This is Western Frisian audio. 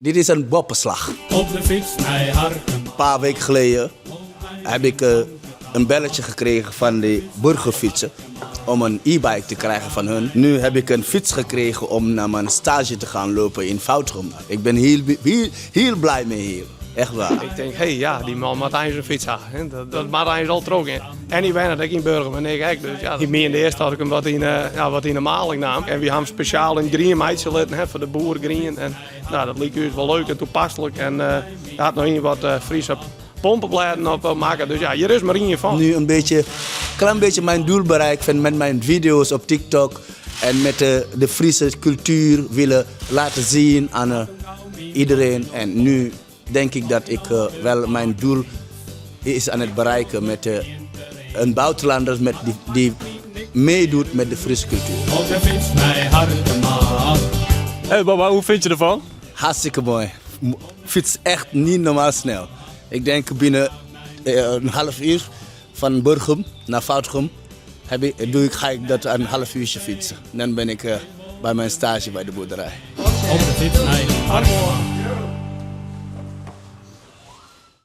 Dit is een boppeslach. Op de fyts nei Harkema. Een paar weken geleden heb ik een belletje gekregen van de burgerfietsen om een e-bike te krijgen van hun. Nu heb ik een fiets gekregen om naar mijn stage te gaan lopen in Foutrum. Ik ben heel, heel, heel blij mee hier. Echt waar. Ik tink, hé, ja, dy man moat eins in fyts ha. Dat, dat moat eins al troch. En dy wennet ek yn Burgum en ik ek. Dus ja, hy miende earst dat ik him wat yn, ja, wat yn 'e maling naam. En wy ha him spesjaal yn grien meitsje litten, hè, foar de boer grien. En nou, dat like ús wol leuk en toepaslik. En uh, hy hat noch ien wat uh, Friese pompeblêden op makke. Dus ja, hjir is mar ien fan. Nu een beetje, klein beetje mijn doel bereikt met mijn video's op TikTok. En met de, de Friese cultuur willen laten zien aan uh, iedereen. En nu denk ik dat ik uh, wel mijn doel is aan het bereiken met uh, een buitenlander met die, die meedoet met de Friese cultuur. Op de fyts nei Harkema. Hey Baba, hoe vind je ervan? Hartstikke mooi. Fiets echt niet normaal snel. Ik denk binnen een half uur van Burgum naar Foutgum heb ik, doe ik, ga ik dat een half uurtje fietsen. Dan ben ik uh, bij mijn stage bij de boerderij. Op de fyts nei Harkema.